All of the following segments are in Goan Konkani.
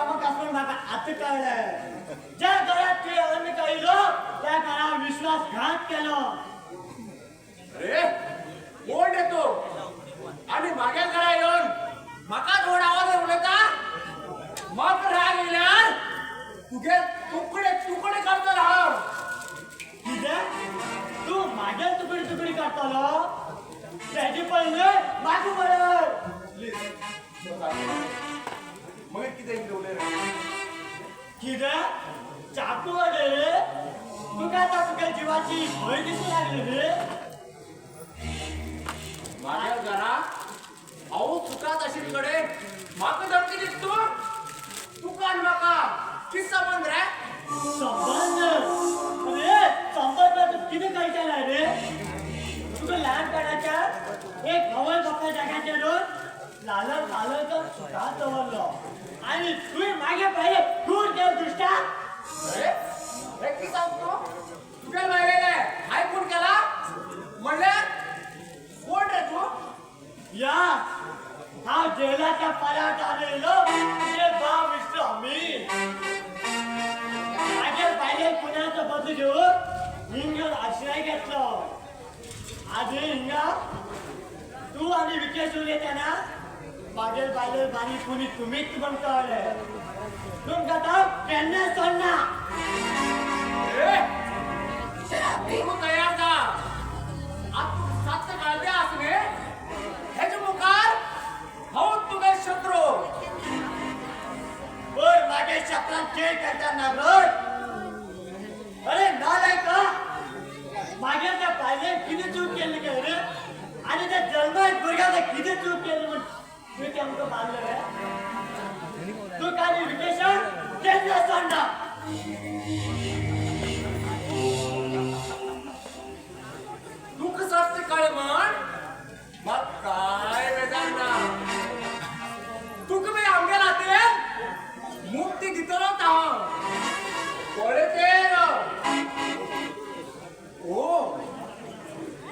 कामां आसून म्हाका आतां कळ्ळें. ज्या घरात तुवें अन्न खायलो त्या घरात विश्वासघात केलो. अरे कोण रे तू आणि माझ्या घरा येऊन म्हाका गोड आवाज उलयता? मग राग येयल्यार तुगे तुकडे तुकडे करतलो हांव. कितें तूं मागीर तुकडी तुकडी काडटलो? तेजे पयलें मागू बरें. प्लीज मगीर कितें कितें उलय रे? कितें चाकू रे? तुका आतां तुगे जिवाची भंय दिसूं लागली रे? माझ्या घरा हांव चुकात आशिल्ले कडेन म्हाका धमकी दिता तूं? तुका आनी म्हाका कितें संबंद रे? संबंद? अरे संबंद तूं कितें कळटा ना रे? तुका ल्हानपणाच्या एक भवन म्हाका जाग्याचेर लालत लालत सुखात दवरलो आनी तुवें मागीर पळयलें खून केलो दुश्टा. अरे हे कितें सांगता तूं? तुगेले बायलेले हांवें खून केला म्हणल्यार कोण रे तूं? या हांव जेलाच्या पराठार येयलो तुजे भाव मिस्टर अमीर. मागीर बायलेक पुण्याचो बदलो घेवन हिंगा आश्रय घेतलो. आजी हिंगा तूं आनी विकेश उलयतना मागीर बायले बारी पुणी तुमीच म्हण कळ्ळें. तुमकां हांव केन्ना सोडना. ए, तूं तयार जा. आतां तुका सत्य कळ्ळें आसा न्ही? हेजे मुखार हांव तुगे शत्रू. ओय मागीर शकलान खेळ करता नागरोय. अरे नालायक मागीर त्या बायलेन कितें चूक केल्ली काय रे? आनी त्या जल्मात भुरग्यान कितें चूक केल्ली म्हण तुवें तें आमकां मारलें रे? तुका आनी विकेशाक केन्ना सोडना. तुका सत्य कळ्ळें म्हण म्हाका कांय बेजार ना. तुका बी आमगेल्या हातीन मुक्ती दितलोच हांव. पळयतेर ओ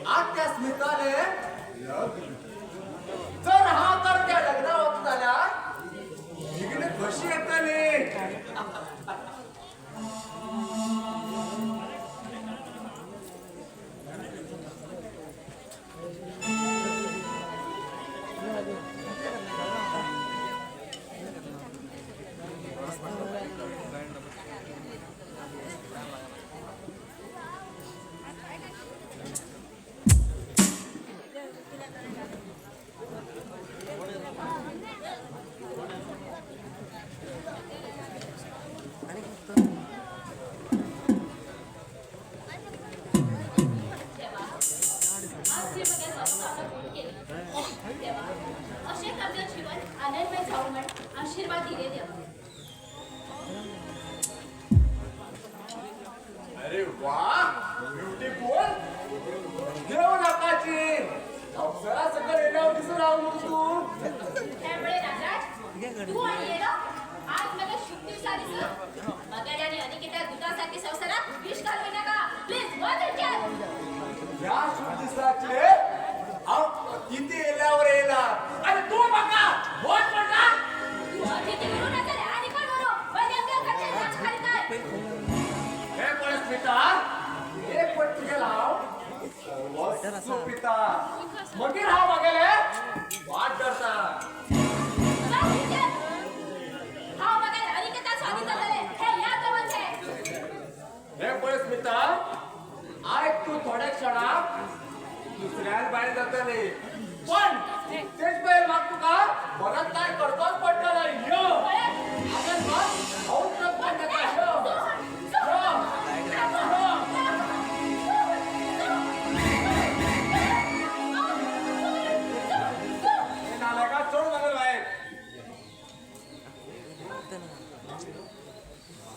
आतां त्या स्मितालें लग्न. जर हांव तर त्या लग्ना वता जाल्यार इगले कशी येतली? देवा, आज ती मगे मनोकामना पूर्ण केली. देवा, अशेंच आमचें जीवन आनंदमय जावं म्हण आशिर्वाद दिले देवा. अरे वा, ब्युटीफुल. देव नाकाची अप्सरा सकल येल्यावर दिसून राव मग तू. त्यामुळे राजराज, तू आणि येलो आज मला शुभ दिवसा दिसू. मगेल्या आणि अनिकेता दुधासारखी संसारात विष घालू नका. Please one. या शुभ दिवसाचे हांव अतिथी येल्यावर येयला आणि तू म्हाका भोज म्हणला. तू अतिथी म्हणू नका आणि कोण म्हणू? पहिले आमच्या घरचे नाच खाली काय? हे पळय स्मिता, एक पट तुगेल हांव सर्वस्व पिता, मगीर हांव म्हागेले वाट धरता. चल, विचार. हांव मगेर अनिकेता स्वाधीन जातले हे याद दवरचें. हे पळय स्मिता, आयक, तूं थोड्या क्षणाक दुसऱ्यान बायल जातली, पण तेच पयर म्हाका तुका बलात्कार करचोच पडटलो. यो हांवें म्हाका हांवूच लग्न जाता. यो यो यो. हे नालायका, चोड म्हाका भायर.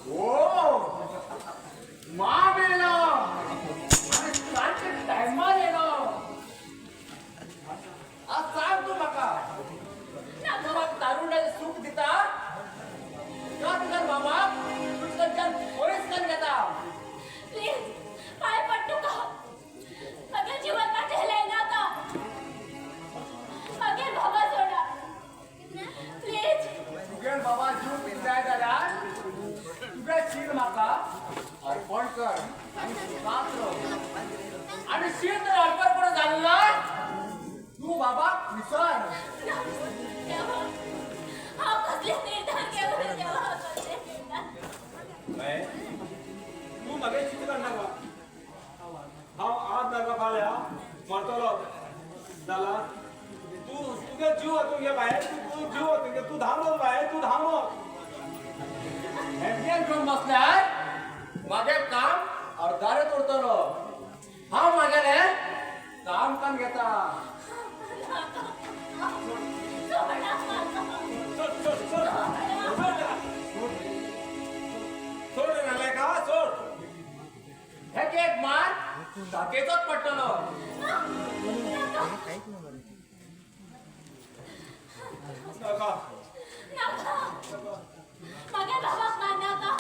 ओ माम येयलो आनी सारकें टायमार येयलो. आज सांग तूं म्हाका, तूं म्हाका तारुण्याचें सूख दिता का तुज्या मामाक तुजकडच्यान पयस करून घेता? प्लीज, पाय पड तुका. मगे जीवन वाटें नाका. मगे बाबा सोडा, प्लीज. तुगेल बाबा जीव पिंजाय. कातरो आणि शीत जर अल्परपणा झालं ना तू बाबा विसर. हांव कसले निर्धार घेवन देवा, कसले निर्धार. बाये तूं म्हागे चिंता करनाका. हांव आज नाका फाल्यां मरतलो जाला. तूं तुगे जीव वचूंक घे बाये, तूं जीव वचूंक घे, तूं धांवन वच बाये, तूं धांवन वच. हेडगेर घेवन बसल्यार मागे काम अर्दारेच उरतलो. हांव मागेलें काम करून घेता. सोड सोड सोड सोड सोड नालायका सोड. हेक एक मार धाकेचोच पडटलो. नाका नाका म्हागे बाबाक मार नाका.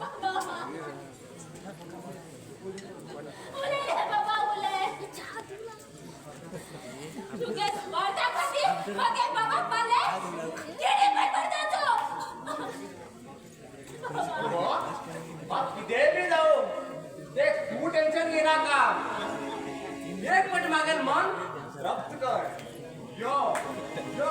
बाबा उलय रे बाबा उलय. तुगे सुवार्था खातीर म्हागे बाबाक मारले कितें पण करताचो. कितेंय बी जावं ते तूं टेन्शन घेनाका. एक मिनट मागेल मन रक्त कर. यो यो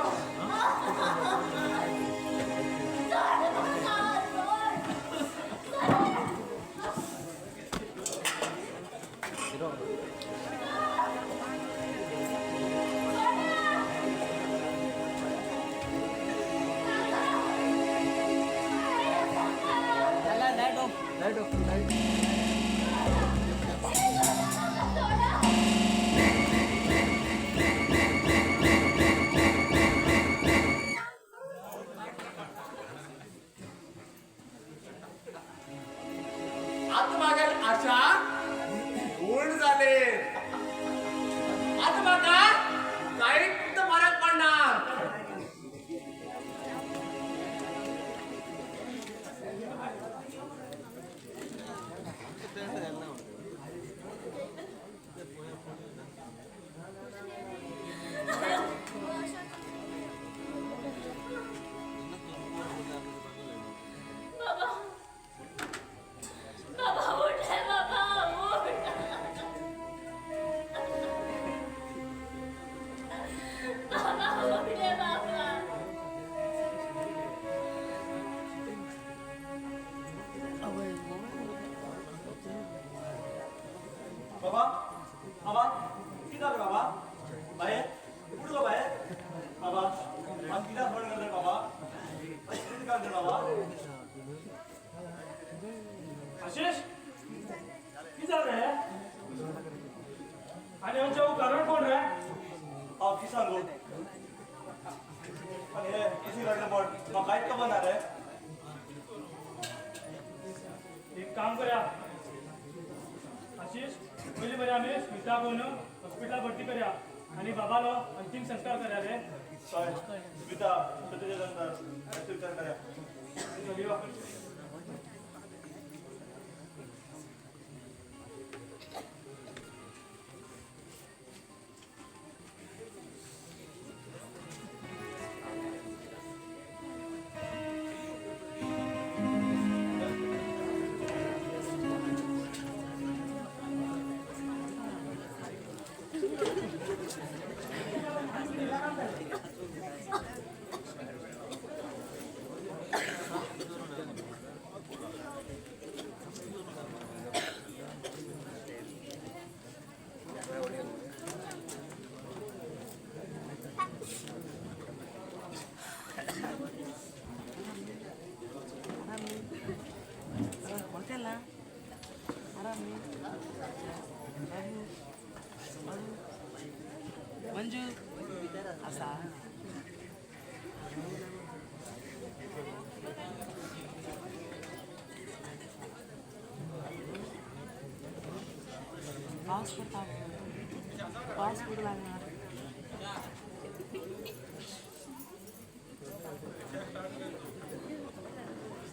आतां मागेल आशा पूर्ण जाले. आतां म्हाका कांयच फरक पडना. बाबा बाबा उठ रे बाबा उठ. बाबा उठ रे बाबा. बाबा बाबा कितें जालें बाबा? बाये उठ गो बाये. बाबा म्हाका कित्याक फोन करता बाबा? कितें करता बाबा? आशिष कितें जालें रे? आनी हांचे कारण कोण रे? हांव कितें सांगू? पण हे कशी रडलें पण म्हाका कांयच खबर ना रे. एक काम करा आशिष, पयलीं बरें आमी स्मिता घेवन हॉस्पिटलात भरती करया आनी बाबालो अंतीम संस्कार करया रे. हय स्मिता, तुजें नंतर विचार करया. चल यो. मंजू असा पाऊस पडता, पाऊस पडू लागला.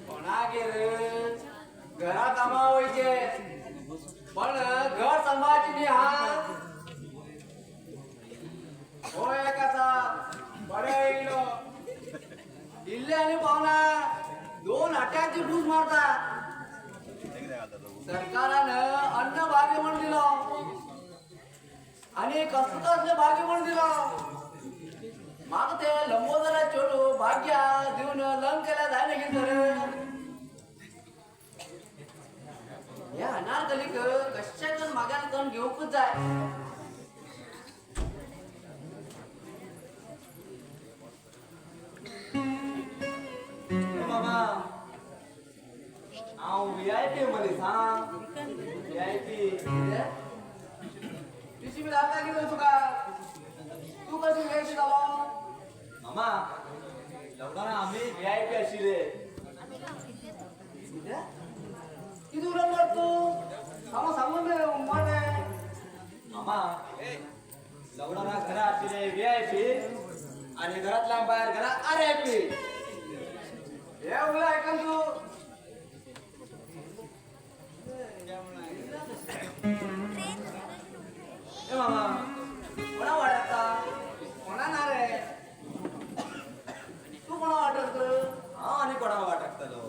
कोणागेर घरा कामा वयचे पण घर सांबाळची न्ही. हा हो एक आसा बरें येयलो इल्ले आनी पावना दोन आट्याची भूज मारता. सरकारान अन्न भाग्य म्हणून दिलो आणि कसं कसलं भाग्य म्हणून दिलो. माग ते लंबोदरा चेडू भाग्य दिवन लग्न केल्या जाय ना तर या अनारकलीक कश्याकन माग्यान करून घेवकूच जाय. मामा हांव व्हीआयपी मनीस. हा व्हीआयपी. तुझी बी लागला कितें तुका? तूं कशी व्हीआयपी जालो? मामा लग्नाक आमी व्हीआयपी आशिल्ले. कितें कितें उलोवंक मरे तूं? सांगू सांगून मरे. मामा लग्नाक घरा आशिल्ले व्हीआयपी आणि घरातल्या भायर घरा आरआयपी. हे उलय आयकन तूं. ए मामा कोणा वाडटा? कोणा ना रे, तूं कोणा वाटत? हांव आनी कोणा वाटकतलो?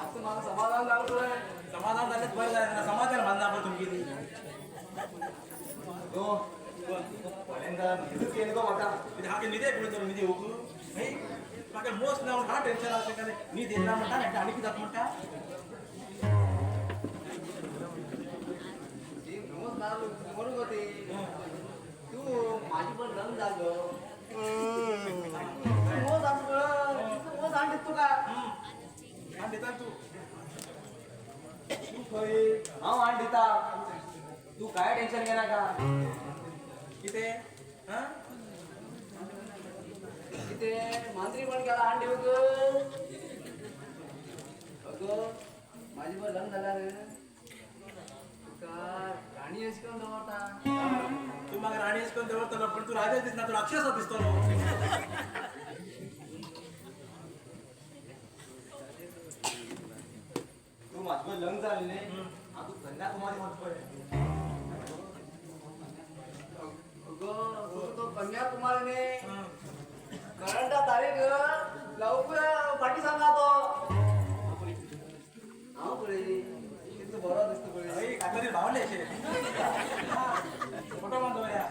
आतां म्हाका समाधान जालें तुवें. समाधान जालें बरें जालें ना. समाधान बांदना पळय तुमगेली. गो न्हिदूच येयना गो म्हाका. हाका न्हिदे पळय तर न्हिदे येवंक न्ही म्हाका मोस ना म्हणून हा टेन्शन आसा. काय न्हीद येयना म्हणटा आनी कितें जाता म्हणटा? ती नमोच ना मरू गो ती. तूं म्हाजी पण लग्न जालो. मोज आसा पळय, मोज हाड दिता तुका. हाड दिता तूं. तूं खंय हांव हाड दिता. तूं काय टेन्शन घेनाका. कितें आं? कितें मांद्री पण केला हाड दिवंक? अगो म्हाजी पण लग्न जाल्यार तुका राणी अशी करून दवरता. तूं म्हाका राणी अशी करून दवरतलो पण तूं राजा दिसना, तूं राक्षस दिसतलो. तूं म्हाजे लग्न जालें न्ही, हांव तूं कन्याकुमारी म्हणटा पळय. अगो तुका तो कन्याकुमारी न्ही, करंटा तारीख लवकर फाटी सांगा तो. हांव पळय कितलो बरो दिसता पळय. हय कातरी भावले अशे फोटो मारून दवरया.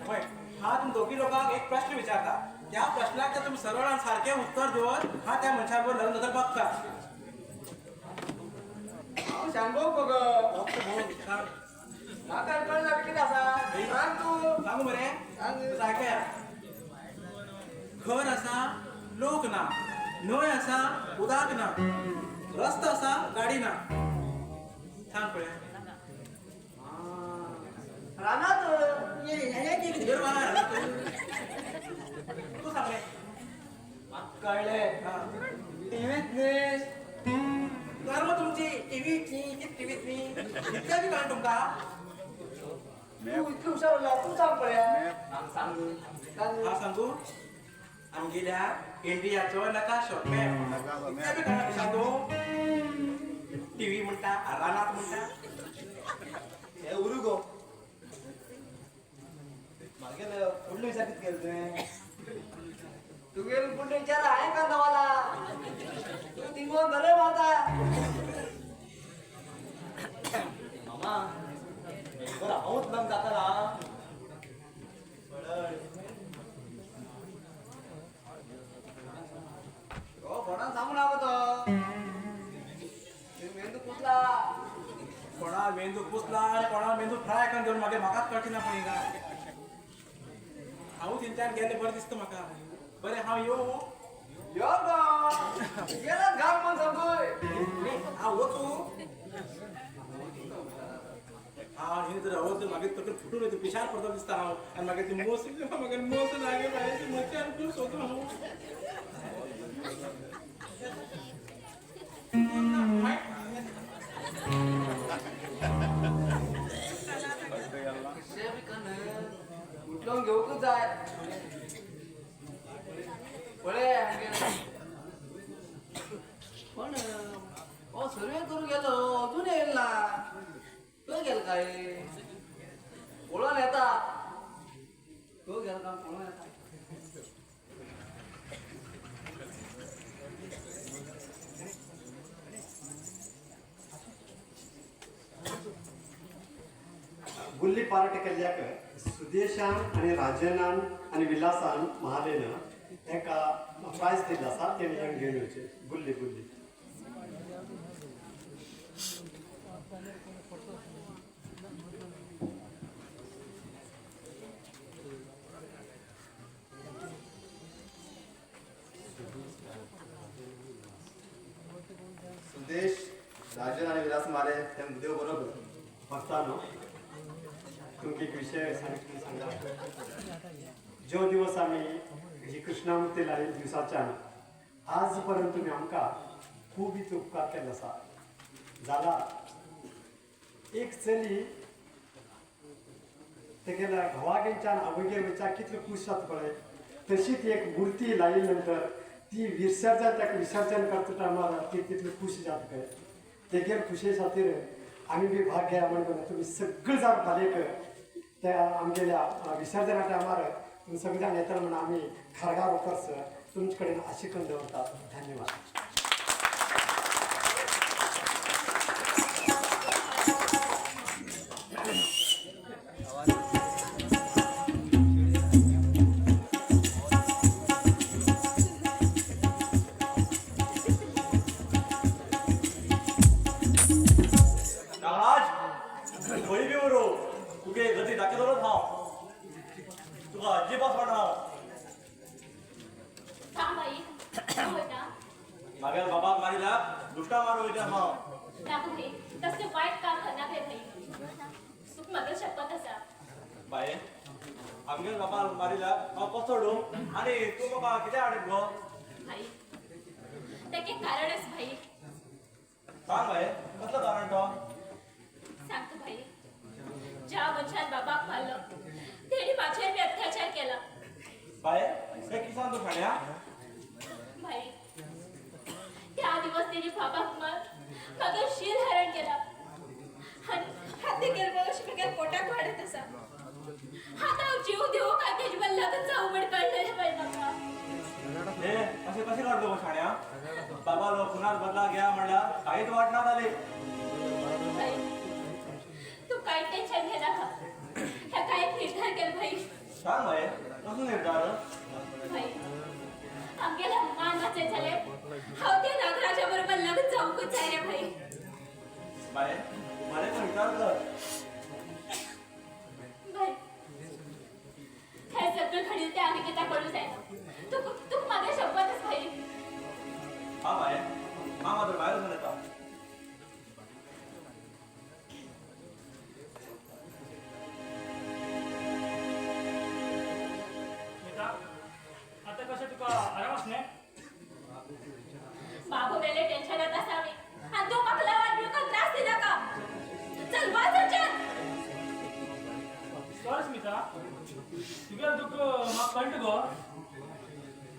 पळय हा तुम दोगी लोकांक एक प्रश्न विचारता. त्या प्रश्नाक जर तुमी सरळ आनी सारकें उत्तर दिवत हा त्या मनशा बरोबर लग्न जाता पक्का. हांव सांगू गो? सांग. म्हाका कळना कितें आसा. सांग तूं. सांगू मरे? सांग. सारकें. घर आसा लोक ना, न्हंय आसा उदक ना, रस्तो आसा गाडी ना. सांग पळय. रानात. तूं सांग रे. म्हाका कळ्ळें. टिवीत न्ही. कर्म तुमची टिव्हीच न्ही, टिव्हीच न्ही. इतलें बी कळना तुमकां? तूं इतलो हुशार उरला, तूं सांग पळय. सांग सांग. हांव सांगू? आमगेल्या इंडियाचो नकाशो मॅप. इतलें बी कळना पिशा तूं? टिव्ही म्हणटा, रानात म्हणटा. हे उरू गो. मागीर फुडलो विचार कितें केलो तुवें? तुगेलो फुडलो विचार हांवें का दवरला? तूं थिंगोन बरें मारता. मामा बरं हांवूच लग्न जाता ना. हो कोणाक सांगू नाका तो. मेंदू कुसला. कोणा मेंदू कुसला आनी कोणा मेंदू फ्राय करून दवर मागीर म्हाकाच कळची ना पळय हिंगा. हांव थंयच्यान गेलें बरें दिसता म्हाका. बरें हांव येवं? यो गो गेलात घाल म्हण सांगतोय. हांव वचूं? हांव हिंग जर वचून मागीर तकली फुटून वयता, पिशार पडटा दिसता हांव. आनी मागीर ती मोस मागीर मोस लागीं भायर मोची आनी खूब सोदूं हांव. कशें बी कन्न उठलोवन घेवकूच जाय. पळय आमगेलें. हो सर्वे करून गेलो, अजून येईल ना. तो गेल काय पळोवन येता, तो गेल काय पळोवन येता. गुल्ली पार्ट केल्ल्याक सुदेशान आनी राजनान आनी विलासान महालेन एका प्रायज दिल्लो आसा, तेणी येवन घेवन येवचें. गुल्ली गुल्ली सुदेश, राजन आनी विलास मारे ते देव बरोबर. भक्तानो, तुमकां एक विशय सांगता. ज्यो दिवस आमी ही कृष्णामूर्ती लायिल्ल्या दिवसाच्यान आज पर्यंत तुमी आमकां खूब इतलो उपकार केल्लो आसा. जाला एक चली तेगेल्या घोवागेरच्यान आवयगेर वयच्या कितलो खूश जाता पळय, तशी ती एक मूर्ती लायिल्ल्या नंतर ती विसर्जन, ताका विसर्जन करता टायमार ती तितली खूश जाता पळय. तेगेर खुशे खातीर आमी बी भाग घेया म्हणून तुमी सगळे जाण फालेक त्या आमगेल्या विसर्जना टायमार तुमी सगळे जाण येतले म्हणून आमी खारगांव वर्कर्स तुमचे कडेन आशी करून दवरतात. धन्यवाद. नागराज, खंय बी उरो, तुगे गती दाखयतलोच हांव, तुका अजिबात सोडना हांव. थांब बाई, तूं वयता? मागेल बाबाक मारिल्या दुश्टा मारू वयता हांव. नाका भाई, तसलें वायट काम करनाक रे भाई, तुका म्हागे शपथ आसा. बाये, आमगेल बाबाक मारिल्या हांव कसो सोडूं आनी तूं म्हाका कितें हाडत गो? भाई, तेके कारणच भाई. सांग बाये, कसलो कारण तो? सांगतो भाई, ज्या मनशान बाबाक मारलो तेणी म्हाजेर बी अत्याचार केला. बाये, हें कितें सांगता शाण्या? भाई, त्या दिवस तेणी बाबाक मार म्हाका शील हरण केला आनी हाती गेल अशें म्हागे पोटाक वाडत आसा. आतां हांव जीव दिवं काय तेजे बरोबर लग्न जावं म्हण कळ्ळें बाय म्हाका. हे अशें कशें करता गो शाण्या? बाबा लोक खुनात बदला घ्या म्हणल्यार कांयच वाट ना जाली. भाई, तूं कांय टेन्शन घेनाका, हेका एक निर्धार केला भाई. सांग बाये, कसलो निर्धार? भाई, आमगेल्या मान वाचय जाल्यार हांव त्या नागराजा बरोबर लग्न जावंकूच जाय रे भाई. बाये, बरें तो विचार कर. भाई, हें सगळें घडील तें अनिकेता कडून जायना. तुका म्हागे शपथच भाई. हा बाये, हांव मात्र भायर वचून येता. स्मिता, आतां कशें तुका आराम आसलें? बाबू मेले टेन्शनात आसा आमी आनी तूं म्हाका लवाद बिलकूल त्रास दिनाका. चल वच थंयच्यान. सॉरी स्मिता, तुगेलें दुख्ख म्हाका कळटा गो.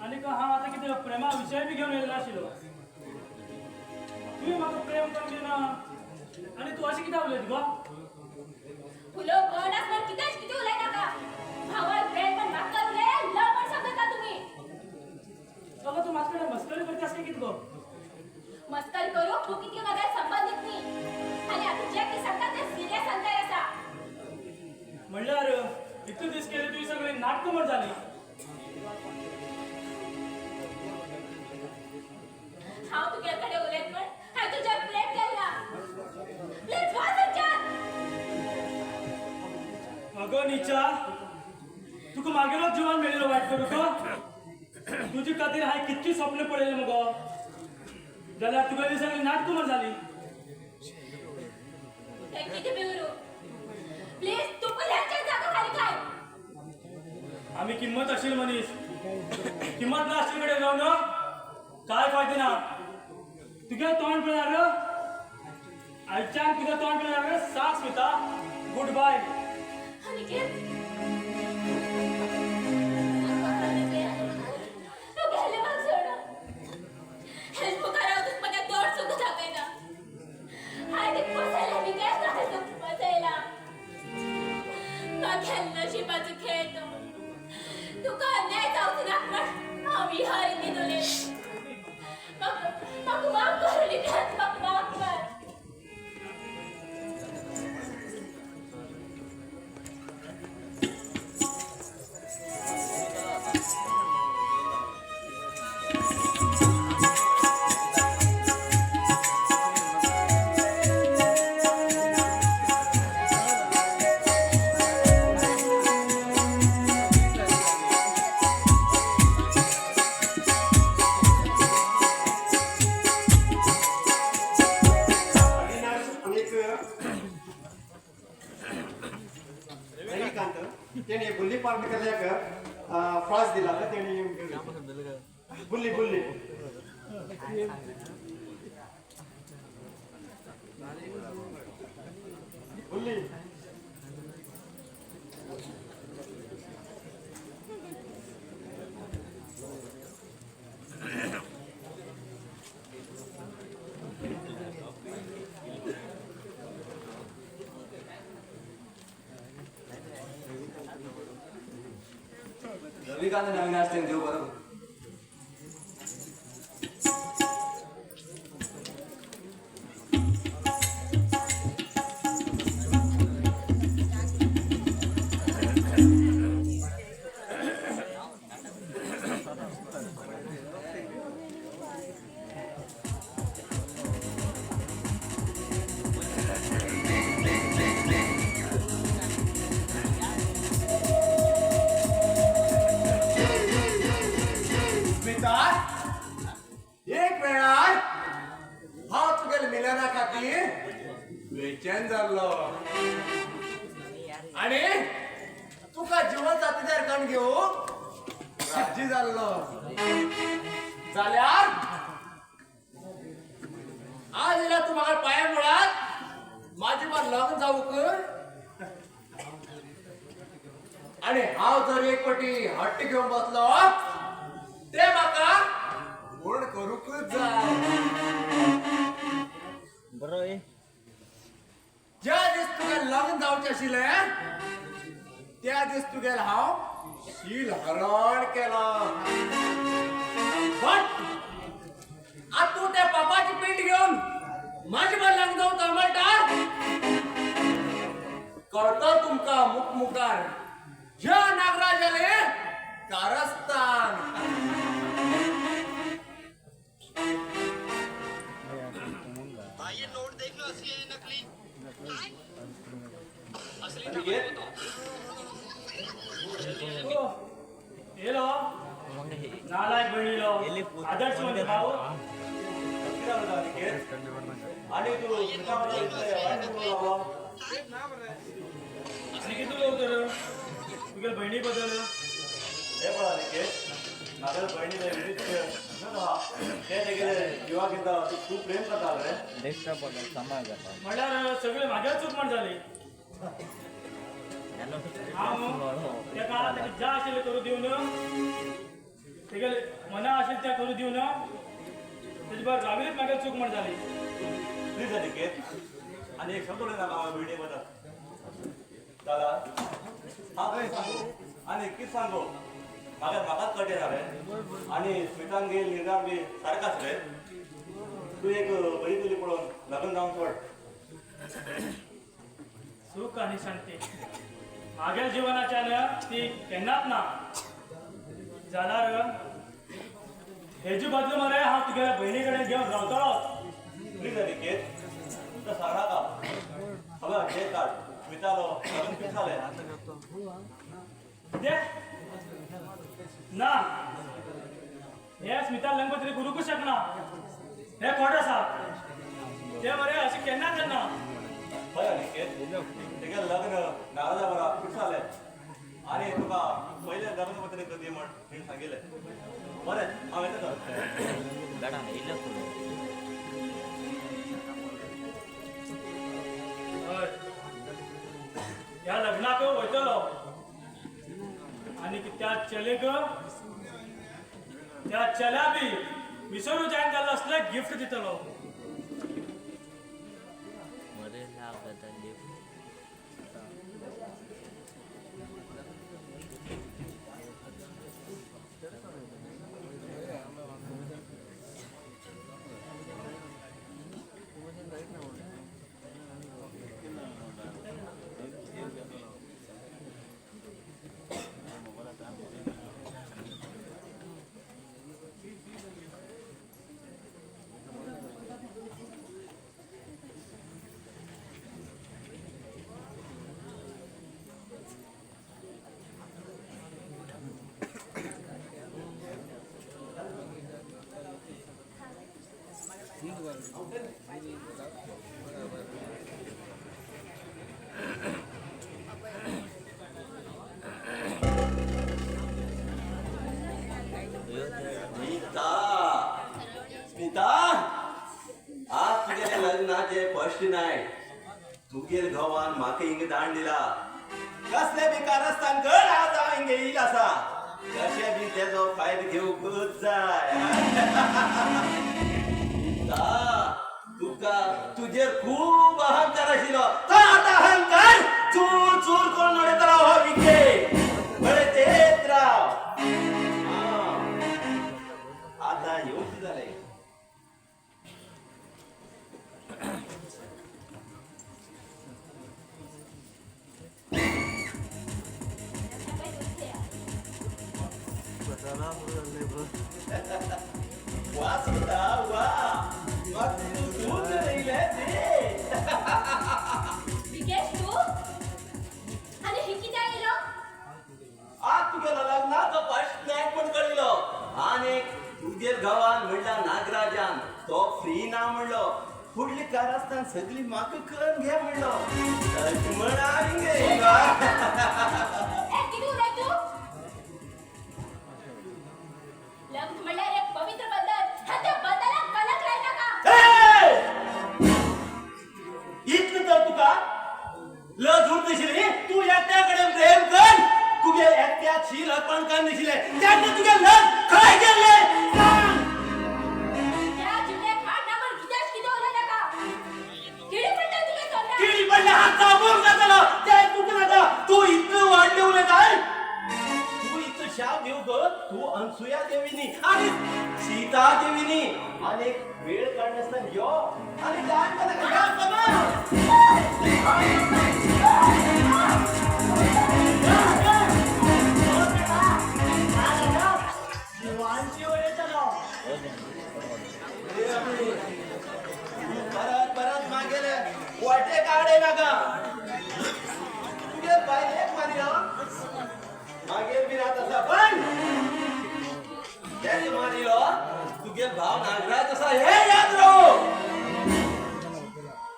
आनीक हांव आतां कितें प्रेमा विशय बी घेवन येयलो नाशिल्लो. तुवें म्हाका प्रेम करूंक दिना आनी तूं अशें कित्याक उलयता गो? उलोवप गोड आसल्यार कितेंच कितें उलयनाका. भावान प्रेम म्हण म्हाका उलय, लव म्हण समजता तुमी. अगो, तूं म्हाजे कडेन मस्करी करता आसलें कितें गो? मस्करी करूं तूं कितली म्हाका संबंदीत न्ही. आनी आतां जें कितें सांगता तें सिरियस सांगता आसा. म्हणल्यार इतले दीस केले तुवें सगळीं नाटकां म्हण जालीं. हांव तुगे कडेन उलयत म्हण हांवें तुजेर प्रेम केला. प्लीज वच थंयच्यान. अगो निचा, तुका मागेलो जिवान मेळिल्लो वायट करूं गो. तुजे खातीर हांवें कितकी स्वप्न पळयलें मुगो, जाल्यार तुगेली सगळीं नाटकां म्हण जालीं. तें कितें बी उरूं, प्लीज तूं पयलीं जागो खाली काय. आमी किंमत आशिल्ले मनीस, किंमत ना आशिल्ले कडेन रावन काय फायदो ना. तुगेलें तोंड पळयल्यार आयच्यान तुगेलें तोंड पळयल्यार सांग स्मिता, गुड बाय. अनिकेत, तूं गेलें म्हाका सोडून. हेच मुखार हांव तुका म्हाका दोड म्हागे नशिबाचो खेळ तो. तुका अन्याय जावचो ना म्हण हांव विहार दितलें. म्हाका म्हाका माफ कर अनिकेत, म्हाका माफ कर. अविनाश अनेक रविकांत तेणे बुल्ली पार्ट केल्याक फ्रास दिला तर तेणे बुल्ली बुल्ली बुल्ली. रविकांत आणि अविनाश तें देव बरो करूं. स्मिता, एक वेळार हांव तुगेल्या मिलना खातीर बेचैन जाल्लो आनी तुका जिवन साथीदार करून घेवंक राजी जाल्लो. जाल्यार आज येयला तूं म्हाका पांया मुळात म्हाजे बरोबर लग्न जावंक, आनी हांव जर एक पटी हट्ट घेवन बसलो ते म्हाका पूर्ण करूंकच जाय. ज्या दीस तुगेलें लग्न जावचें आशिल्लें त्या दीस तुगेलें हांव शील हरण केलां. बट आतां तूं त्या पापाची पीठ घेवन म्हाजे बरोबर लग्न जावंक तळमळटा. कळटा तुमकां मुख मुखार ज्या नागराजाले कारस्थान. येलो नालायक बहिणीलो आदर्श म्हणजे भाऊ. आणि तू स्मिता बरोबर इतलें वायट करूंक लागलो. आनी कितें उलोवं तर तुगेल्या बहिणी बद्दल? हे पळय अनिकेत, म्हागेले भयणीले विनीत आहा ते तेगेले जिवाक दिता, तूं खूब प्रेम करता रे. म्हणल्यार सगळे म्हागेच चूक म्हण जाली. हांव तेका तेका ज्या आशिल्लें करूं दिवन, तेगेले मना आशिल्लें तें करूं दिवन तेजे बरोबर राविल्लीच म्हागेली चूक म्हण जाली. प्लीज अनिकेत, आनी एक शब्द उलयना हांव भयणी बद्दल. दादा हांव तुका सांगू आनी कितें सांगू, म्हाका म्हाकाच कळटा ना रे. आनी स्मितान गेल निर्धार बी सारको आसा रे. तूं एक बरी चली पळोवन लग्न जावन सोड. सुख आनी शांती म्हागेल्या जिवनाच्यान ती केन्नाच ना जाल्यार हेजे बदले मरे हांव तुगेल्या भयणी कडेन घेवन रावतलोच. प्लीज अनिकेत, तुका सांगनाका. खबर डेट काड, स्मितालो लग्न फिक्स जालें. कितें ना, हे स्मिता लग्न करूंकच शकना, हें खोट आसा. तें मरे अशें केन्नाच जायना. हय अनिकेत, तेगेलें लग्न नागराजा बरोबर फिक्स जालें आनी तुका पयलें लग्न पत्रिका दी म्हण तिणें सांगिल्लें. बरें, हांव येता तर. हय, ह्या लग्नाक वयतलो आनी त्या चलेक त्या चल्या बी विसरू जायना जाल्लो असलें गिफ्ट दितलो. स्मिता, स्मिता, आज तुगेले लग्नाचे फर्स्ट नायट. तुगेल घोवान म्हाका हिंगा दाण दिला. कसले बी कारस्थान कर, आज हांव हिंगा येयल आसा. कशें बी तेजो फायदो घेवंकूच जाय. स्मिता, तुका तुजेर खूब अहंकार आशिल्लो, तो आतां अहंकार चूर चूर करून उडयतलो हो विके. बरें तेच राव. आतां येवचें जालें. वा स्मिता वा, म्हाका तूं येयलें ते. विकेश तूं आनी ही कित्याक येयलो? आज तुगेलो लग्नाचो फर्स्ट नायट म्हण कळिल्लो. आनी तुगेल घोवान म्हणल्यार नागराजान तो फ्री ना म्हणलो. फुडली कारस्थान सगळी म्हाका करून घे म्हणलो. तशें म्हण हांव हिंगा येयलो. ए कितें उलयता तूं? लग्न म्हणल्यार एक पवित्र बंधन. त्या बंधनाक कलंक लायनाका. इतलें तर तुका लज उरतशिल्ली. तूं एकट्या कडेन प्रेम कर, तुगे एकट्या शील अर्पण कर नाशिल्लें तेन्ना तुगे लज खंय गेल्लें सांग. त्या जिवण्याक हाड ना म्हण कित्याच कितें उलयनाका. किडी पडटा तुगे तोंडाक. किडी पडल्या हात चाबून जातलो ते तुका नाका. तूं इतलें व्हडलें उलयताय. तूं इतलो शाप घेवंक तूं अनसुया देवीनी आनी सीता देवीनी आनी वेळ काडनासतना यो आनी टायम नाका. शिवांची उलयतलो. परत परत मागेले वाटे काडे नाका. तुगे बायलेक मारिलो मागीर बी रात आसा, पण तेणे मारिलो तुगे भाव नागराज आसा हे याद राव.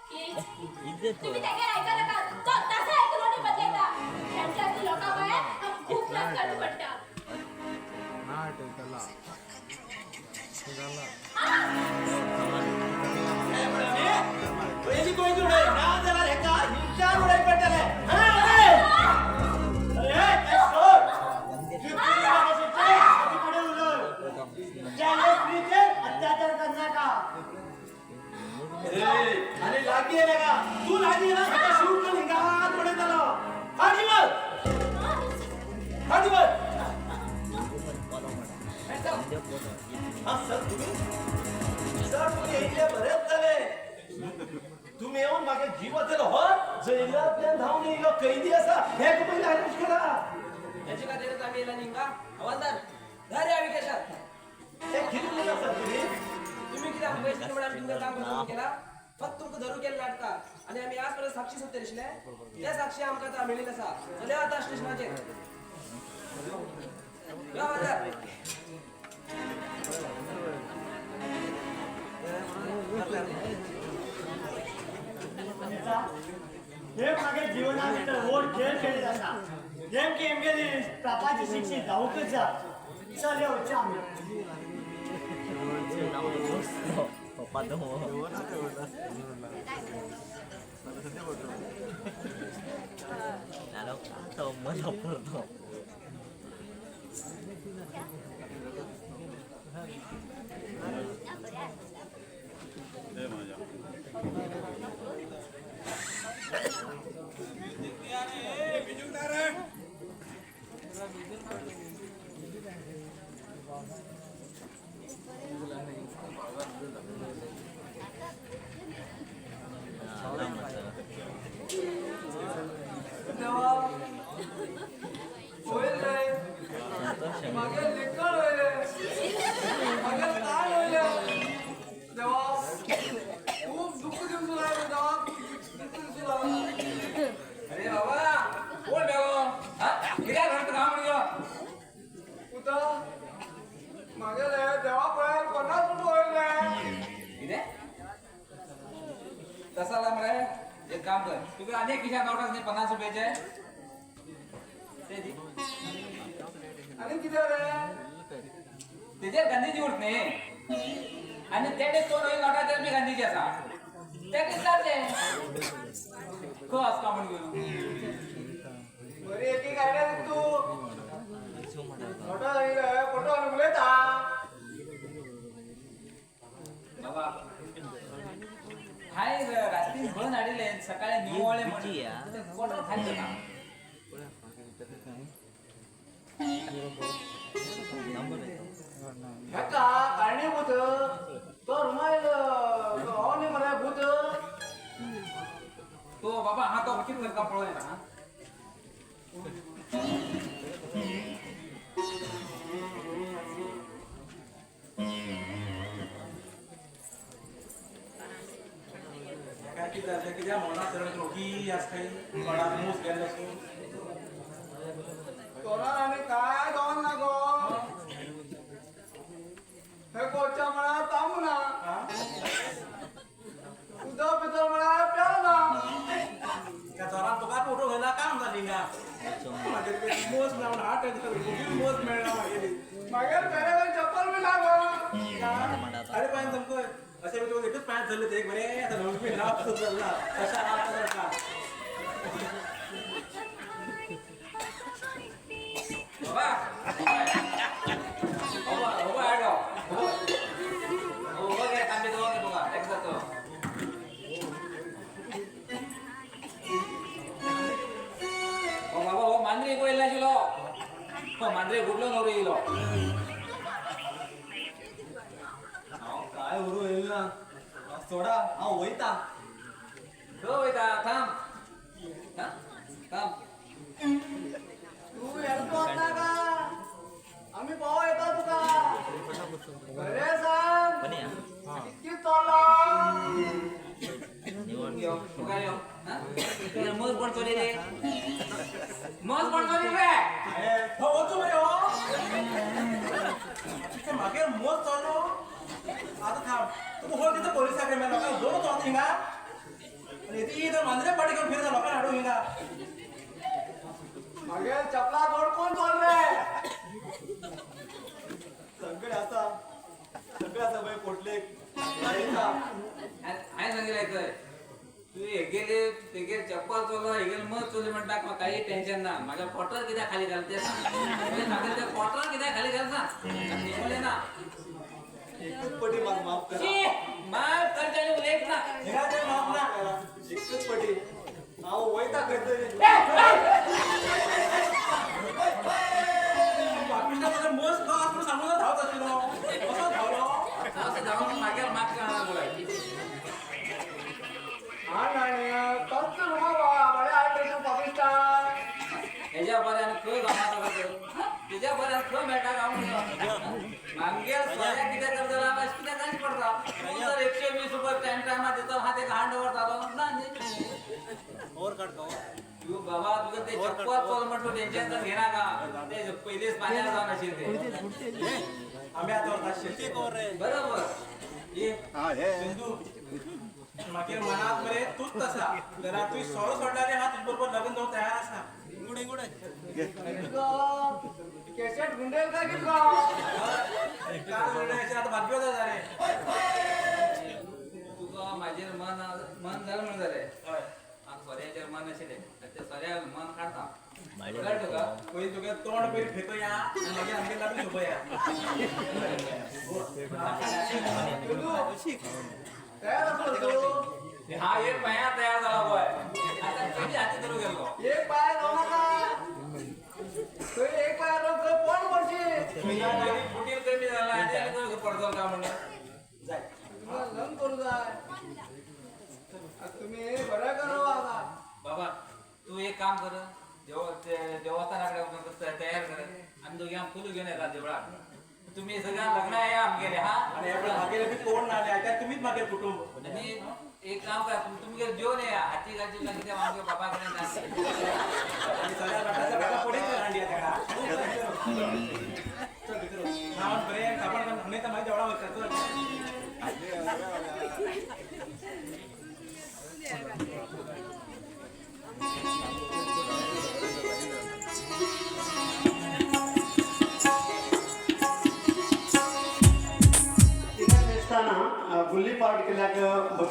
प्लीज तुम्ही त्यागे ऐका नाका. तो तसा ऐकून आणि बदलायता. ह्यांच्या लोकां बाहेर खूप त्रास काडू पडटा. पयलीं खंयची उडय ना जाल्यार हेका हिंच्यान उडय पडटलें. अरे ते सोड. ताचे कडेन उलय. ज्या स्त्रीचेर अत्याचार करनाका. आनी लागीं येयलें तूं लागीं येयला हेका शूट करून हिंगा हात उडयतलो. फाटी वच, फाटी वच. हा सर, तुम्ही सर तुम्ही येयले बरेंच जालें. तुम्ही येवन म्हाका जीव वाचयलो. हो जैलांतल्यान धांवन येयलो कैदी आसा हें पयलीं अरेस्ट करा. त्याच्या खातीरच आम्ही येयला न्ही का हवालदार धर या विकेशात. हे कितें उलयता सर तुम्ही? तुम्ही कित्याक पयशे म्हणून आमी तुमकां काम करता केला. फक्त तुमकां धरू केलें नाटकां आनी आमी आज पर्यंत साक्षी सोदतले आशिल्ले. त्या साक्षी आमकां आतां मेळिल्ले आसा. चलया आतां स्टेशनाचेर. यो हवालदार. हे मागे जीवना भितर व्हड खेळ खेळीत आसा. नेमकी एमगेली पापाची शिक्षा जावंकच जाय. चल येवचे आमी. देवा होईल रे, मागे लेकळ होईल, मागे काय होईल देवा. खूप दुःख दिवसू लागले देवा, दुःख दिवसू लागले. अरे बाबा कोण बेगो? हा कित्याक घरात काम म्हणून पुता काम कर, तुका आनी एक खिशान नोट आसा न्ही 50 रुपयाचे, ते दी. आनी कितें रे? तेजेर गांधीजी उरत न्ही, आनी तेणे दोन नवीन नोटाचेर बी गांधीजी आसा, तेका जातलें खंय वचपा म्हूण घेवन. बरी एक आयडिया दिता तूं. फोटो फोटो उलयता बाबा. हांवें रातीन भरून हाडिल्लें, सकाळी निवळ्ळें म्हणून क्वॉर्टर खाली जाता. हेका कारणीभूत तो रुमाल हो न्ही मरे भूत. तो बाबा हा तो कितें करता पळोवया हा. काय कितें जालें कित्याक मोना सरळ रोगी आसा खंय कोणाक मूस गेल्लो आसूं. चोरान आनी काय जावन ना गो, हे कोच्या म्हळ्यार तांबू ना, उदक पितल म्हळ्यार पेल ना. त्या चोरान तुका फोटो घायला काम जाली हिंगा. मागीर मोस ना म्हणून हाट मोस मेळना मागेली. मागीर पेले चप्पल बी ना गो. अरे पांय सामको अशें तुका एकूच पांय धरले ते बरें आतां ल्हवू बी ना चल्ला तशें आतां चलता. बाबा बाबा बाबा हाडो बाबा घे तांबे दवर तुका एक जातो. बाबा हो मांद्रे येयला आशिल्लो, हो मांद्रे गुडलो नवरो येयलो. हांव काय उरूं येयलो ना, सोडा हांव वयता. खंय वयता? थांब थांब. तूं एकटो वचनाका, आमी पावो येता तुका. बरें सांग कितकी चोल्ला. यो मुखार यो. मज कोण चोरी रे, मज कोण चोरी रे? हो वचूं मरे हो मागीर मोज चोरलो. आतां थांब तुका फोन दिता पोलिसा कडेन, लोकांक दोन चोरता हिंगा आनी ती तर मांद्रे पाटी घेवन फिरता लोकांक हाडूंक हिंगा. मागीर चपला जोड कोण चोल रे? सगळे आसा, सगळे आसा पळय पोटलेक. हांवें सांगिल्लें थंय तूं हेगेले तेगेर चप्पल चोरलो हेगेल मज चोरली म्हणटा, म्हाका काही टेन्शन ना. म्हाज्या क्वॉर्टर कित्याक खाली घाल तें सांग. सांगलें तें क्वॉर्टर कित्याक खाली घाल सांग, निवळें ना. एकूच पटी म्हाका माफ करा. माफ करचें आनी उलयत ना. हिंगा तें माफ ना. एकूच पटी हांव वयता खंय तरी. बापिश्टा म्हजो मोस खो आसा म्हणून सांगून धांवत आशिल्लो, कसो धांवलो? असो धांवन मागीर माफ करना पळय. हा नाण्या तोच रुमाल बाबा बरें हाडलें तूं पापिश्टा. हेज्या बऱ्यान खंय गांवांत आसा तर, तेज्या बऱ्यान खंय मेळटा गांव. मागीर सोऱ्याक कितें करतलो अशें कितें कांयच पडटा. तूं जर 120 रुपया टायम टायमार दिता हा तेका हांड दवरतालो ना न्ही. तूं बाबा तुका ते चप्पल चोल म्हण तूं टेन्शन तर घेनाका, ते पयलींच पाण्यार जावन आशिल्लें ते. आमी आतां व्हरता बरोबर. सिंधू मागीर मनात मरे तूंच आसा जाल्यार तुवें सोरो सोडल्यार रे हा तुजे बरोबर लग्न जावंक तयार आसा. केसेट गुंडेल काय कितें गो? काय म्हणलें आतां भाग्य जालें. तुका म्हाजेर मन मन जालें म्हणून जालें. हय म्हाका सोऱ्याचेर मन आशिल्लें, ते सोऱ्या मन काडटा. कळ्ळें तुका? पयलीं तुगे तोंड पयलीं फेकया आनी मागीर आमगेर लग्न सोंपया. तयार आसलो तूं? हा एक पांया तयार जाला पळय, आतां पयलीं हाती धरून गेल्लो. एक पांय जावं नाका, थंय एक पांय थंय पोट पडशी. फुटीर कमी जाला आनी आनी पडतलो काय म्हणून जाय लग्न करूं जाय. तुमी बरें करो आतां. बाबा तूं एक काम कर, देवस्थाना कडेन तयार कर, आमी दोगी आमी फुलां घेवन येता देवळाक. तुमी सगळ्यांक लग्नाक येया आमगेले हा. आनी हे पळय मागेले बी कोण ना आयकात तुमीच मागीर कुटुंब. आनी एक काम करा, तुमगेर जेवन येया हाती घालची कितें आमगे बाबा कडेन. आनी सगळ्या बाबा पडीत हांडी तेका. चल भितर न्हावन बरें कापड घालून न्हंयता मागीर देवळां वयता. चल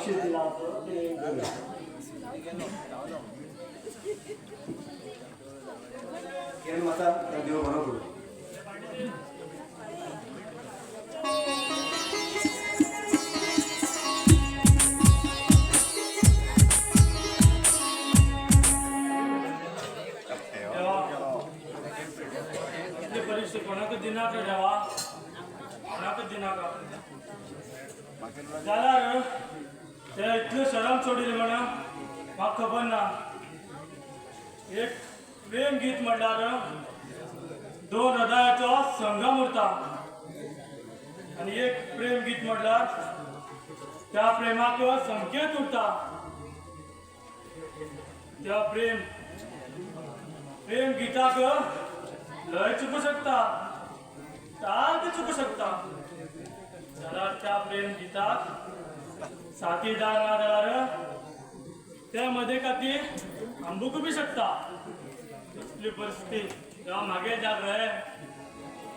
बक्षीस दिलां तें घेवया. किरण माता देव बरो करूं. परिस्थिती कोणाक दिनाका देवा, कोणाकच दिनाका. जाल्यार ते इतल्यो शरम सोडिल्ले म्हण म्हाका खबर ना. एक प्रेम गीत म्हणल्यार दोन हृदयाचो संगम उरता आनी एक प्रेम गीत म्हणल्यार त्या प्रेमाक संकेत उरता. त्या प्रेम प्रेम गीताक लय चुकू शकता, ताल बी चुकू शकता. जाल्यार त्या प्रेम गीताक साथीदार ना जाल्यार त्या मध्ये खातीर आंबूक बी शकता. इतली परिस्थिती तेव्हा मागे जाग रे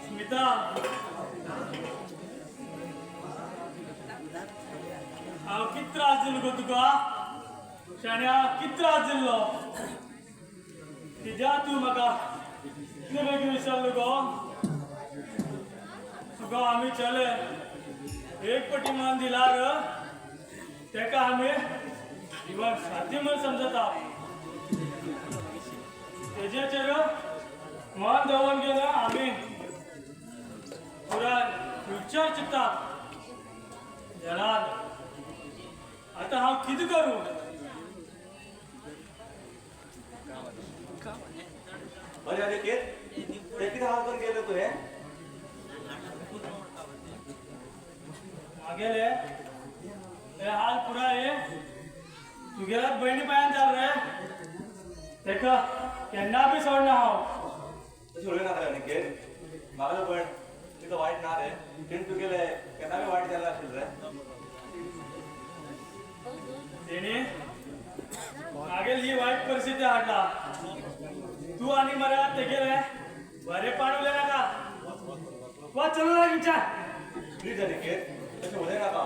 स्मिता. हांव कित त्रास दिलो गो तुका शाण्या, कित त्रास दिल्लो कित्याक तूं म्हाका इतले बेगीन विसरलो गो. तुका आमी चले एक पटी मान दिल्यार तेका आमी जिवन साथी म्हण समजता. तेजेचेर मन दवरून गेलो आमी पुराय फ्युचर चिंतता. जाल्यार आतां हांव कितें करूं? अरे अनिकेत, ते कितें हाल करून गेलो तुवें? मागेले हे हाल पुराय तुगेल्याच भयणी पांयान जाल रे. तेका केन्ना बी सोडना हांव. तशें उलय नाका रे अनिकेत, म्हाका भयण तिका वायट ना रे. तेणें तुगेलें केन्ना बी वायट जालें आशिल्लें रे. तेणी मागेल ही वायट परिस्थिती हाडला. तूं आनी मरे तेगेले बरें पाड उलय नाका. वा चलो ना विचार. प्लीज अनिकेत, तशें उलय नाका.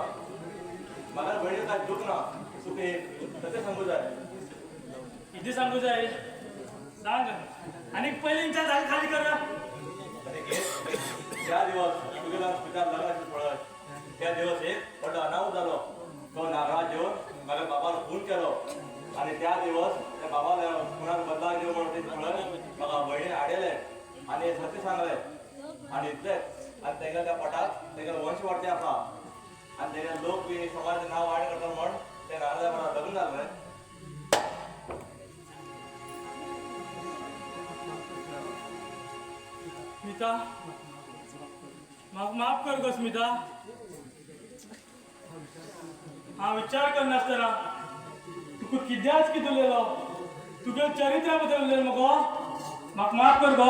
म्हाका भयणीक कांय दूख ना, तुका एक तशें सांगू जाय. कितें सांगू जाय सांग. आनी पयलीं विचार जागे खाली कर. अनिकेत, ज्या दिवस तुगेल्या स्मितान लग्न आशिल्लें पळय त्या दिवस एक व्हडलो अनाहूत जालो. तो नागराज येवन म्हाका बाबान खून केलो आनी त्या दिवस त्या बाबान खुनाक बदला घेवन म्हणून पळय म्हाका भयणीन हाडयलें आनी सत्य सांगलें. आनी इतलेंच आनी तेगेल्या त्या पोटाक तेगेलो वंश वाडचे आसा आनी तेगेले लोक बी समाजाचें नांव वायट करता म्हण ते नागराजा बरोबर लग्न जालें रे. स्मिता, म्हाका माफ कर गो स्मिता. हांव विचार करनासतना तुका कित्याच कितें उलयलो, तुगे चरित्रा बद्दल उलयलो मगो. म्हाका माफ कर गो,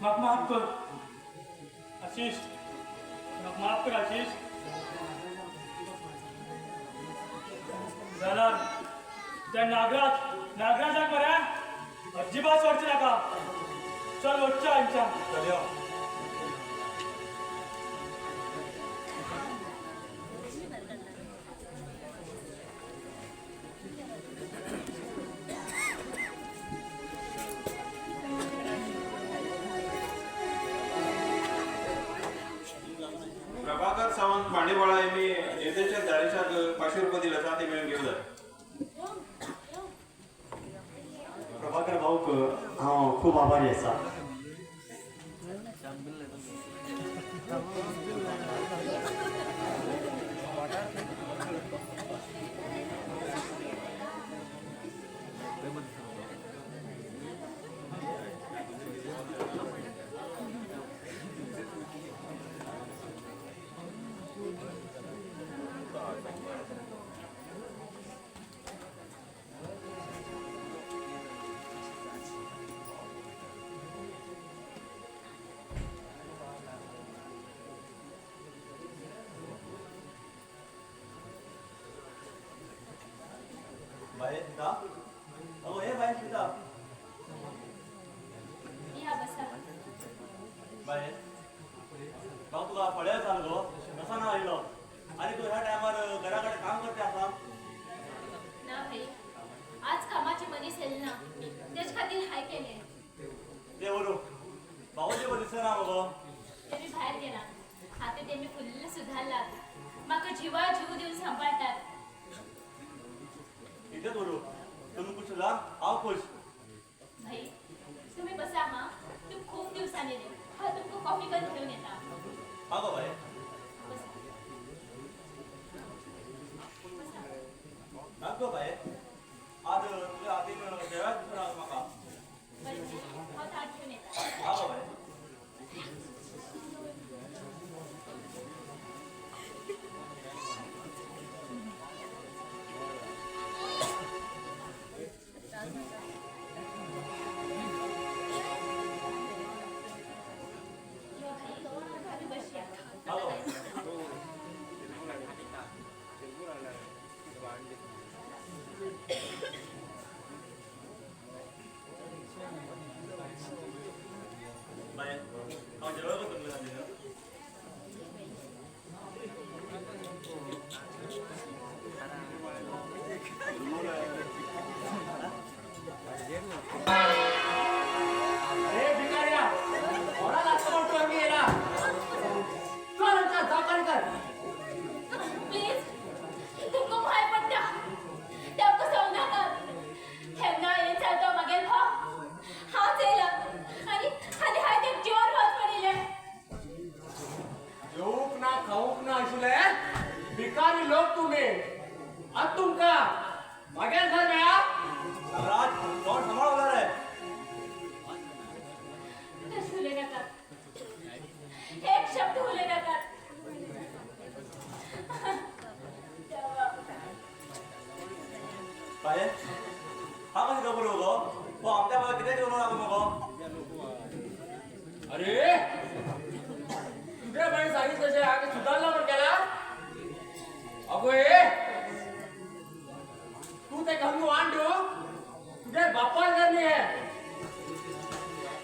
म्हाका माफ कर आशिष, म्हाका माफ कर आशिष. जाल्यार त्या नागराज नागराजाक मरे अजिबात सोडचें नाका. चल वच्चा आमच्या. चल यो. प्रभाकर सावंत मांडेवाळा मी निर्देशक धाडेशाक 500 रुपये दिले आसा ते मेळून घेवं जाय. प्रभाकर भाऊक हांव खूब आभारी आसा. बाय स्मिता, अगो हे बाय स्मिता. या बसा. बाय, हांव तुका पळयत आसा गो, कसा ना आयलो आनी तूं ह्या टायमार घरा कडेन काम करते आसा. केलें ना, तेज खातीर हाय केलें. ते बरो भाऊ जेवण दिसना मगो. तेमी भायर गेला, आतां तेमी फुल्ल सुधारलात, म्हाका जिवा जीव दिवन सांबाळटात. इतलेंच बरो, तुमी खुश जाला, हांव खुश. भाई तुम्ही बसा हां, तुमी खूब दिवसांनी येयले, हांव तुमकां कॉफी करून घेवन येता. हां गो बाय. बसा बसा. ना गो बाय, आज तुज्या हातीन जेवाच दिसना म्हाका. बरें, हांव ताट घेवन येता. हां गो बाय. यो भाई, आमी बसया. हां गो बाय. बाय, हांव जेवण करता तुमच्या हातीन. अरे भिकाऱ्या, कोणाला लागतं म्हणतो आम्ही येला? चल आमच्या जावकारी कर. प्लीज तुमकां भंय पडटा, तांकां सांगू नाकात. केन्ना येयत जाता मागेल भाव, हांवच येयला आनी आनी हांवें तेका जिवार भास पडिल्लें. जेवूंक ना खावूंक ना आशिल्ले भिकारी लोक तुमी. आतां तुमकां मागेल घर मेळ्ळा. नागराज, तोंड सांबाळ उलय रे. तशें उलय नाकात, एक शब्द उलय नाकात. देवा. बाय, हा कशें खबर गो? हो आमच्या बाबा कितें जेवण लागलो मगो? अरे तुझ्या बाई सांगितलं तशें हांवें सुदारला म्हण केला. अगो हे तू ते घालून वाण दिव तुझ्या बापान घर न्ही हें.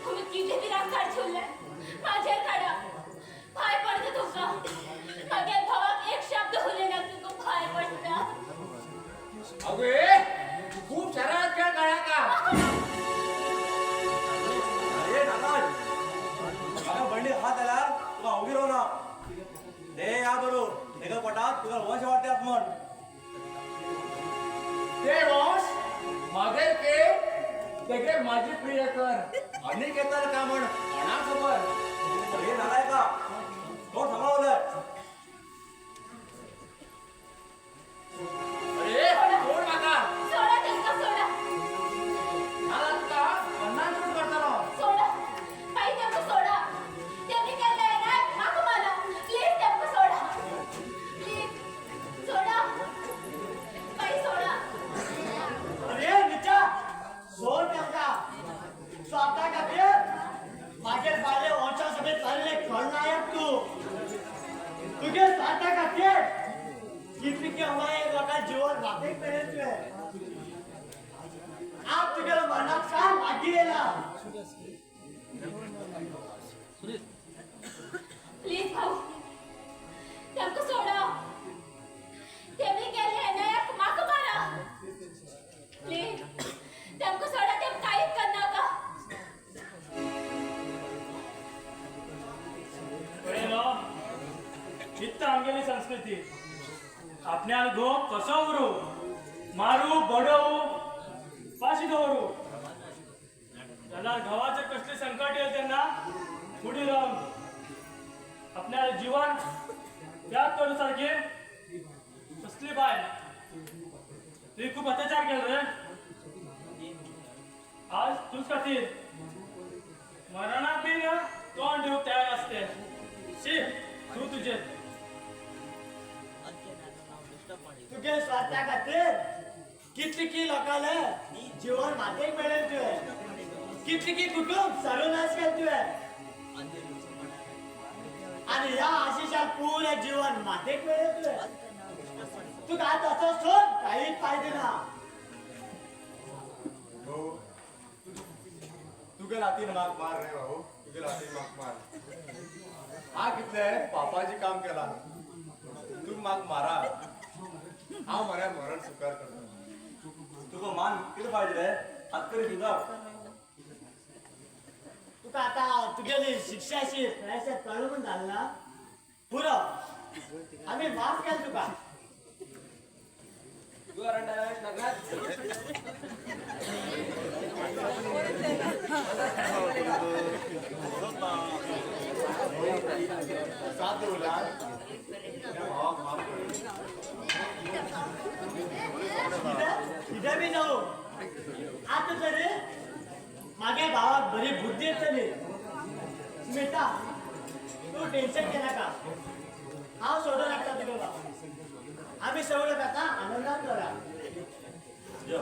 तुमी कितें बी राग काडचे उरले म्हाजेर काडा, पांय पडटा तुमकां. मागीर भावाक एक शब्द उलयना, तुमकां पांय पडटा. अगो हे खूब शरारत खेळ काडा. अरे नागराज, म्हाका बंडी हात जाल्यार तुका हांव उबी रावना. ते या बरो एका पोटात तुका वंश वाडटे आस म्हण. ते वंश मागेर के तेगे माझी प्रियकर आनी येताल का म्हण कोणाक खबर. अरे नालायका, तोंड सांबाळ उलय. अरे सोड म्हाका. सोडा तांकां, सोडा. नाल्यार तुका 50 चूड करतलो. सोडा बाई, तांकां सोडा. तेमी केल्लें येना म्हाका मारा, प्लीज तांकां सोडा, प्लीज सोडा बाई, सोडा. अरे निचा, सोड तांकां. स्वता खातीर मागीर बायले वंशा समेत जाल्ले खलनायक तूं. तुगे स्वता खातीर कितली की अमाय लोकां जिवन वाटेक मेरेन तुवें. आज तुगेलो मरणाक सांग लागीं येयला. प्लीज भाऊ, तांकां सोडा. तेमी केल्लें येना म्हाका मारा, प्लीज तांकां सोडा. तेम कांयच करनाका. पळय न्हू, हीच आमगेली संस्कृती. आपल्याला घोव कसो उरू, मारू बडोवू, फाशी दवरू, जाल्यार घोवाचेर कसलें संकट येयलें तेन्ना फुडें रावन आपल्या जिवन त्याग करूं सारकी कसली बायल. तुवें खूब अत्याचार केलो रे. आज तुज खातीर मरणाक बी तोंड दिवंक तयार आसते. शी तूं तुजेर. तुगे स्वता खातीर कितली की लोकांले जिवन मातेक मेळ्ळें तुवें. कितली की कुटुंब सर्वनाश केलें तुवें. आनी ह्या आशिशाक पुरें जीवन मातेक मेळ्ळें तुवें. तुका आतां असो सोड, कांयच फायदो ना. तुगे रातीन म्हाक मार रे भाऊ, तुगे रातीन म्हाक मार. हा कितले पापाचें काम केलां, तूं म्हाक मारा, हांव मरे मरण स्विकार करता. तुका मान कितें पाहिजे रे? हातकरी तुझा. तुका आता तुगेली शिक्षा अशी प्रयासात कळून झालं ना, पुरो आम्ही माफ केलं तुका. You are under arrest, Nagraj. कितें बी जावं आतां तरी मागे भावाक बरी बुद्धी येतली. स्मिता तूं टेन्शन घेनाका, हांव सोडून लागता तुगे भाव. आमी सगळे आतां आनंदान दवरा. यो.